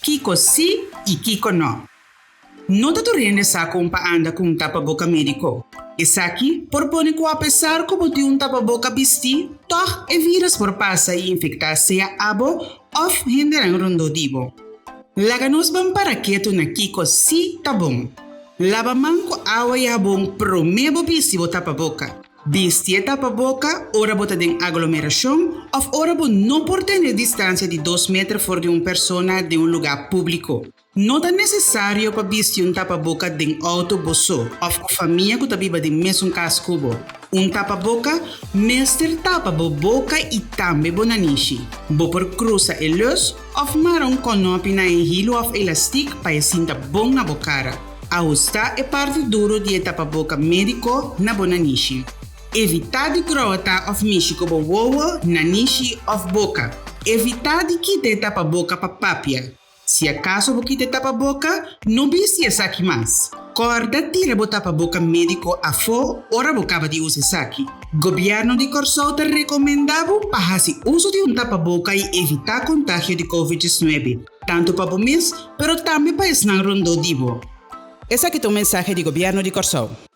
Kiko sí i kiko nò? No ta tur hende sa kon pa anda ku un tapaboka médiko. Esaki por pone ku apesar ku bo tin un tapaboka bistí, tòg e vírus por pasa i infektá sea abo òf hendenan rondó di bo. Laga nos ban para ketu na kiko sí ta bon. Laba man ku awa i habon promé bo bisti bo tapaboka. Bisti e tapaboka ora bo ta den aglomerashon òf ora bo no por tene distansia di dos meter for di un persona den un lugá públiko. No ta nesesario pa bisti un tapaboka den outo bo so òf ku famia ku ta biba den mesun kas ku bo. Un tapaboka mester tapa bo boka i tambe bo nanishi. Bo por krusa e lus òf mara un kònòpi na e hilu òf elastik pa e sinta bon na bo kara. Ahustá e parti duru di e tapaboka médiko na bo nanishi. Evitá di grota òf mishi ku bo wowo, nanishi òf boka. Evitá di kita e tapaboka pa papia. Si akaso bo kita e tapaboka, no bisti esaki mas. Kòrda tira bo tapaboka médiko afó ora bo kaba di usa esaki. Gobièrnu di Kòrsou ta rekomendá bo pa hasi uso di un tapaboka i evitá kontagio di Covid 19, tantu pa bo mes, pero tambe pa esnan rondó di bo. Esaki ta un mensahe di Gobièrnu di Kòrsou.